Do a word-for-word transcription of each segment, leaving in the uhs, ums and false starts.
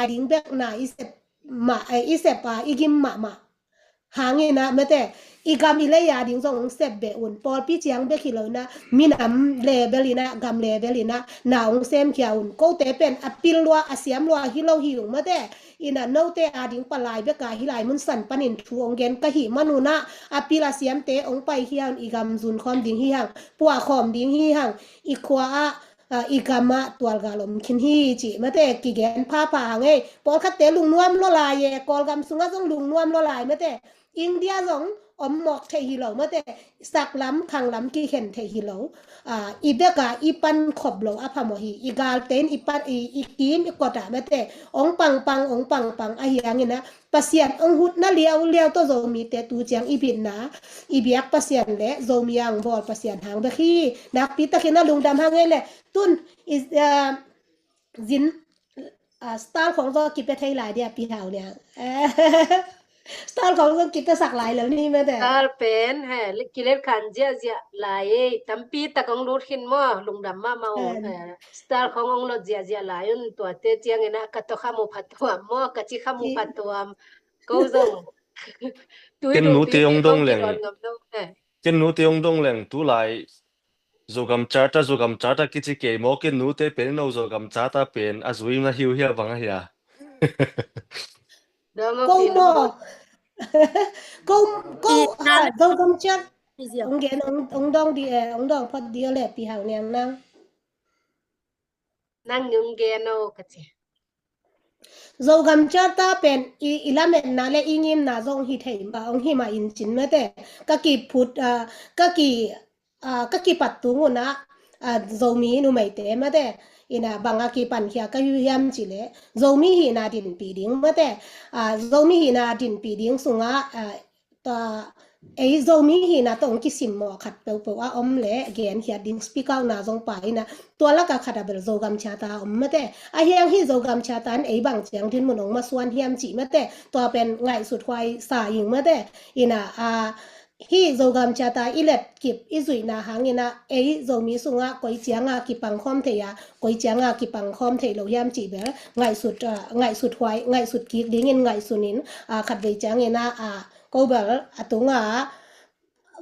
lai ding bek na i sep mah, eh, i sep a i gim mahmah hangin ah mate, i gam i lei a ding zong hong sep beh un. Pawlpi ciang bek hi lo in ah, minam level in ah, gam level in ah na hong semkhia un. Kote pen a pil lua, a siam lua hi lo hi ung mate. In ah note a ding palai bek a hih lai mun san panin thu hong gen ka hih man un ah, a pil a siamte hong paikhia un. I gam zun khawm ding hi hang, puah khawm ding hi hang, i khua ah, ah, i gam ah tualgal om khin hi cih mate kigen phapha hang ei. Pawlkhatte lungnuam lua lai e, Kawlgam sungah zong lungnuam lua lai mate. India zong om mawk theih hi lo mate, saklam khanglam kikhen theih hi lo. Ah, i bek a i pan khop lo a phamawh hi. I galte in i pan, i, i kim i kot ah mate, hong pangpang, hong pangpang ahi hangin ah Pasian hong hutna liauliau tawh Zomite tu ciang i bitna, i biak Pasian le Zomi a hong bawl Pasian hang bek hi. Nakpi takin a lungdam hang ei le. Tun i, ah, zin, ah, style khong zong kipia thei lai dia Pi Hau Niang. Style khong zong kipia sak lai lo ni mate. Style pen he, kilet khan ziahziah lai ei. Tampi tak hong lut khin maw, lungdam mahmah ung. He, style khong hong lot ziahziah lai un. Tuate ciangin ah ka tawh kha mu pha tuam maw, ka ci kha mu pha tuam. Ko zong. Tui ken nute hong dong leng. Ken nute hong dong leng tu lai Zogam Charter, Zogam Charter kici kei maw, ken nute pen no Zogam Charter pen a zui na hiu hia bang a hia. Ko maw. Ko, ko, ha, Zogam Charter. Hong gen, hong, hong dong di, eh, hong dong phot di le Pi Hau Niang nang. Nang nung gen o ka ci. Zogam Charter pen i, i lametna le i ngimna zong hi thei mah, hong hi mah in cin mate. Ka kiphut, ah, ka ki, ah, ka kipat tung un ah, ah, Zomi numeite mate. In ah bang a kipankhia ka hi hiam cih leh, Zomi hihna dinpih ding mate. Ah, Zomi hihna dinpih ding sungah, ah, tua, ei Zomi hihna tawh hong kisimmawh khat peuhpeuh a om le genkhiat ding, speak out na zong pai in ah, tua lak a khat a bel Zogam Charter a om mate. Ahi hang hih Zogam Charter in ei bang ciang dinmun hong masuan hiam cih mate, tua pen ngaihsut huai sa ing mate. In ah, ah, hih Zogam Charter i letkip i zuihna hangin ah ei Zomi sungah koi ciang a kipang khawm thei a, koi ciang a kipang khawm thei lo hiam cih bel ngaihsut, ah, ngaihsut huai, ngaihsut kik dingin ngaihsun in, ah, khatvei ciangin ah, ah, ko bel a tunga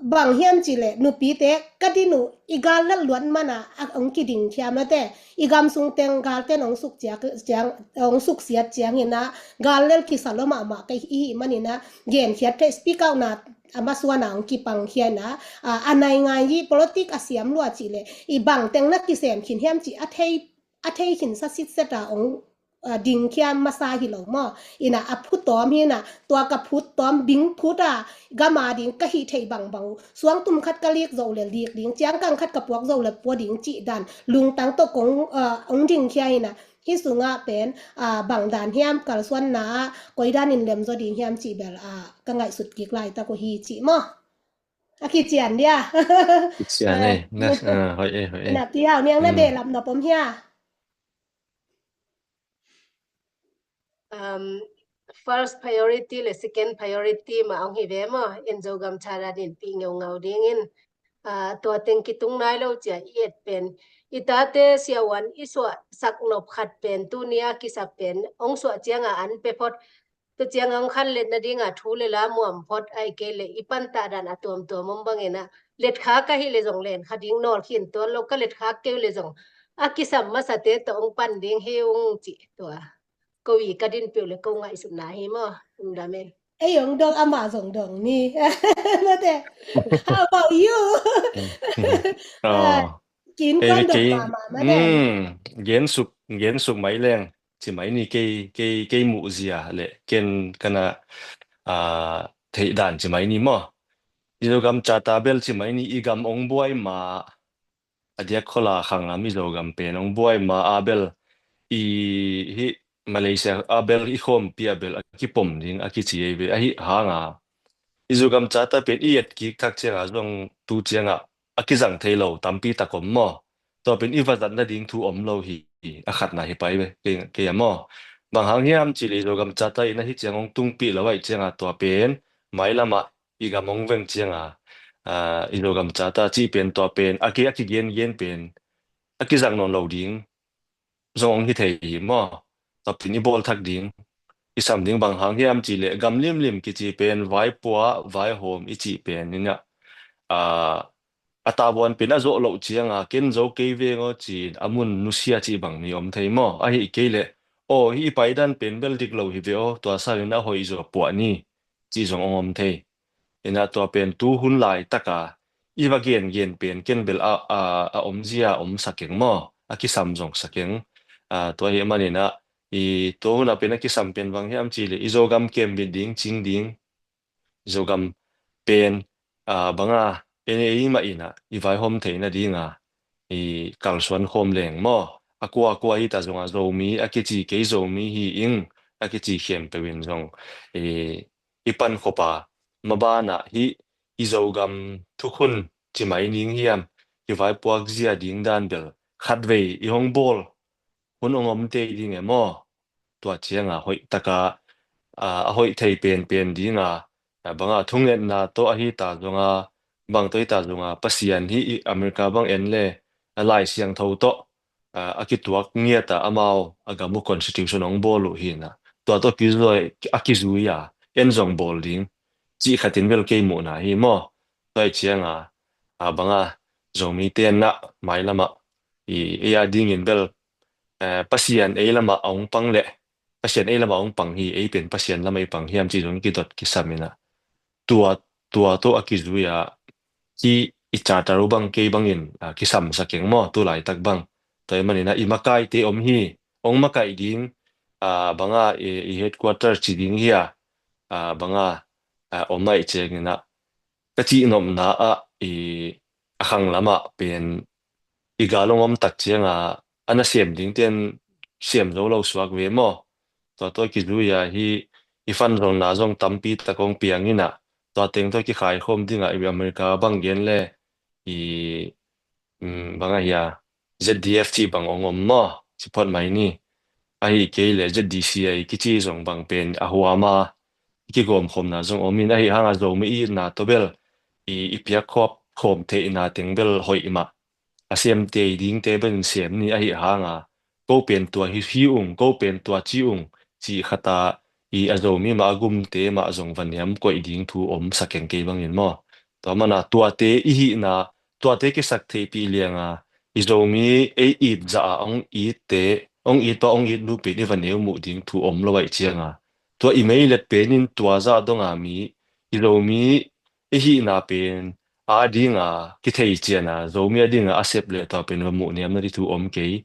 bang hiam cih leh nupite ka din uh i gal lel luat man a, a hong kidingkhia mate. I gam sung teng galte in hong suk ciak ciang, hong suksiat ciangin ah gal lel kisa lua mahmah ka i hih manin ah genkhiat thei, speak out na a masuan a hong kipangkhia in ah, ah, a nai ngai hi, politic a siam lua cih leh i bang teng na kisem khin hiam cih a thei, a thei khinsa sitset a hong, ah, dingkhia masa hi lo maw. In ah a phut tawm hi in ah, tua ka phut tawm bing phut a gam a ding ka hih theih bangbang uh, suangtum khat ka lik zoh le lik ding, ciangkang khat ka puak zoh le pua ding cih dan lungtang tawh kong, ah, hong dingkhia hi in ah, hih sungah pen, ah, bang dan hiam kalsuanna ah koi danin lemzaw ding hiam cih bel, ah, ka ngaihsut kik laitak uh hi cih maw. A kician dia. Kician ei. Na, ah, hoih ei, hoih ei. Na Pi Hau Niang na, hmm, behlap nop om hia? Um, first priority le second priority mah hong hi ve maw, en Zogam Charter dinpih ngeungau dingin. Ah, tua teng kitung nai lo cia i et pen, i tate siavuan i suahsak nop khat pen, tuni a kisap pen hong suah cianga an pe phot. Tua cianga hong khanlet nadinga thu le la muam phot, ahih kei leh i pantah dan a tuamtuam om bangin ah, letkhak ka hih leh zong lenkha ding, nawlkhin tuan lo ka letkhak kei uh leh zong a kisam masate tawh hong pan ding hi ung cih tua. Ko i ka dinpih uh le ko ngaihsutna hi maw. Lungdam ei. Ei hong dong, amah zong dong ni. Mate. How about you? Oh. Ah, kin ei kuan dong kei, mahmah mate. Hmm, gen suk, gen suk mai leng. Ci mai ni kei, kei, kei muh zia le ken kana, ah, theih dan ci mai ni maw. I Zogam Charter bel ci mai ni, i gam hong buai ma a diak kholh a khanglam i Zogam pen hong buai ma a bel i hih Malaysia a bel i khawmpi a bel a kipom ding a kici ei ve, ahi hanga i Zogam Charter pen i et kik thak cianga zong tu cianga a kizang thei lo tampi tak om maw. Tua pen i va zat nading thu om lo hi, a khatna hi pai ve, kei, kei a maw. Bang hang hiam cih leh i Zogam Charter in ahi ciang hong tungpih lo ahih cianga tua pen mailamah i gam hong veng cianga, ah, i Zogam Charter cih pen tua pen a ki, a kigengen pen a kizang nawn lo ding zong hong hi thei hi maw. Tua pen i bawl thak ding, i sam ding bang hang hiam cih leh gam limlim kici pen vaipua, vaihawm i cih pen in ah, a, a tavuan pen a zawh loh cianga ken zo kei veng aw ci-in a mun nusia cih bang mi om thei maw? Ahi kei leh aw, hih i paidan pen bel dik lo hi ve aw, tua sangin a hoih zaw puah ni cih zong ong om thei. Inah tua pen tu hun laitaka i va gengen pen ken bel a, a, a omzia om sa keng maw? A kisam zong sa keng. A, tua hi maninah i tua hunah pen a kisam pen bang hiam cih leh i Zogam kembit ding, cing ding, Zogam pen, a, banga en ei mah inah i vaihawm theihna dinga i kalsuan khawm leng maw? A kua kua hi ta zonga Zomi a kici kei Zomi hi ing a kici khempeuh in zong i, i pan khop a, mabanah hih i Zogam thukhun ci mai ning hiam, i vaipuak zia ding dan bel khatvei i hong bawl hun ong om tei ding e maw? Tua cianga hoih taka, a, a hoih thei penpen dinga, a, banga thungetna tawh ahi ta zonga, bang tawh hi ta zonga, Pasian hi i America bang en le, a, Lai Siangtho tawh, a, a kituak ngiata amau a gam uh constitution ong bawl uh hina. Tua tawh kizui, a kizui a, en zong bawl ding cih khatin bel kei muhna hi maw? Tua hi cianga, a, banga Zomi tenna mailamah i, ei a dingin bel, eh, Pasian ei lamah a ong pang leh, Pasian ei lamah a ong pang hi, ei pen Pasian lamah i pang hiam cih zong i kidot kisam inah. Tua, tua tawh a kizui a, hi i charter uh bang kei bangin, a, kisam sa keng maw, tu laitak bang. Tua hi maninah i makaite om hi, ong makaih ding, a, banga i, i headquarter ci ding hi a, a, banga, a, om aih cianginah ka cihnopna ah i a khang lamah pen i gal ong om tak cianga a na sem ding ten sem zo lo suak ve maw? Tua tawh kizui a hi i fan zong na zong tampi tak ong piang inah tua teng tawh kikhai khawm dingah i America bang gen le i, um, bang ahi a Z D F cih bang ong om maw? Ci phot mai ni. Ahi kei le Z D C A kici zong bang pen a huam a i kigawmkhawmna zong om in ahi hanga Zomi i itna tawh bel i, i piak khawp khawm theihna teng bel hoih mah. A sem tei dingte bel in sem ni ahi hanga ko pen tua hi, hi ung, ko pen tua ci ung, cih khata i a Zomi mah a gumte mah zong va niam koih ding thu om sa keng kei bangin maw? Tua mana tuate i hihna, tuate kisak theihpih lianga i Zomi ei it zah a ong itte, ong it pa ong it nu pen i va neu muh ding thu om lo aih cianga. Tua i meilet penin tua zah donga mi i Zomi i hihna pen a dinga kithei ciana Zomi a dinga a sep le tua pen va muh niamna ding thu om kei.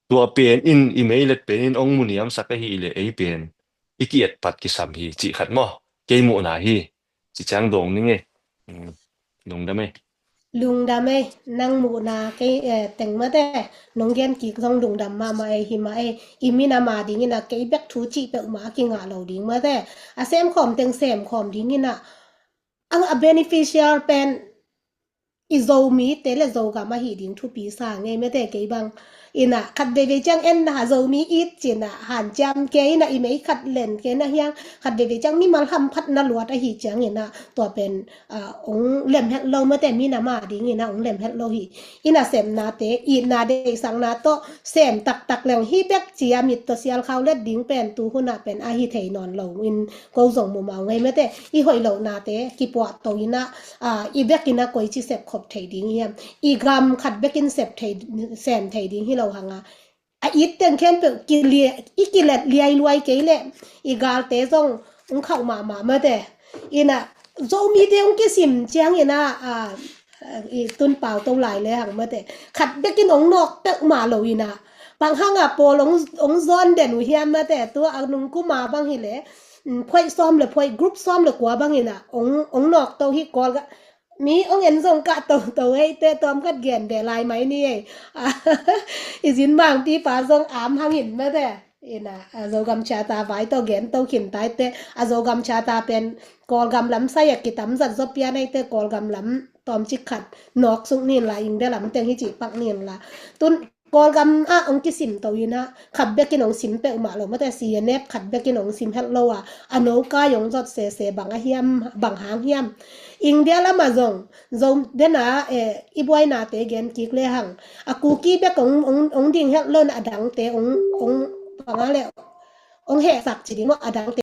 Tua pen in i meilet pen in ong mu niamsak ahi le ei pen i ki-et pat kisam hi cih khat maw? Kei muhna hi. Ci ciang dawng ning e. Lungdam e. Lungdam e. Nang muhna kei, eh, teng mate nong gen kik zong lungdam mahmah e, hi mah e. I minam a dingin a kei bek thu cih peuhmah a kingah lo ding mate. A semkhawm teng semkhawm dingin a, a beneficial pen i Zomite le Zogam ahi ding thupi sa ngei mate kei bang. Inah khat veivei ciang en na Zomi it cinah hanciam kei inah i mei khat len kei na hiang khat veivei ciang mimal hamphatna luat ahi ciang inah tua pen, ah, ong lemhet lo mate minam a ding inah ong lemhet lo hi. Inah semnate itna deihsakna tawh sem taktak leng hi bek cia mit tawh sial khau let ding pen tu hunah pen ahi thei nawn lo in ko zong mumau ngei mate i hoih lohnate kipuah to inah, ah, i vekin a koici sep khop thei ding hiam? I gam khat vekin sep thei, sem thei ding hi lo hanga a it teng khempeuh kilia, i kilet liai luai kei le i galte zong ong khauh mahmah mate. Inah Zomite ong kisim ciang inah, ah, i tun pau to lai le hang mate. Khat vekin ong nawk peuhmah lo inah bang hanga pawl ong, ong zawn den uh hiam mate. Tua a nungkuma bang hi le, um, phoih sawm le phoih group sawm le kua bang inah ong, ong nawk to hi Kawlgam mi ong en zong kah toto ei te tawm khat gen ve lai mai ni ei. I zin mangpipa zong am hangin mate. Inah, a Zogam Charter vai tawh gen to khin tai te, a Zogam Charter pen Kawlgam lam sai a kitam zat zaw pian ei te Kawlgam lam tawmcik khat nawk suk nin la, India lam teng hi cih pak nin la. Tun Kawlgam ah ong kisim to inah khat vekin ong sim peuhmah lo mate, C N F khat vekin ong sim het lo a, a no kai ong zot sese bang a hiam, bang hang hiam? India lamah zong Zo dena, eh, i buainate gen kik le hang a Kuki bek ong, ong, ong ding het lo na a dangte ong, ong banga le hong hehsak ci ding maw, a dang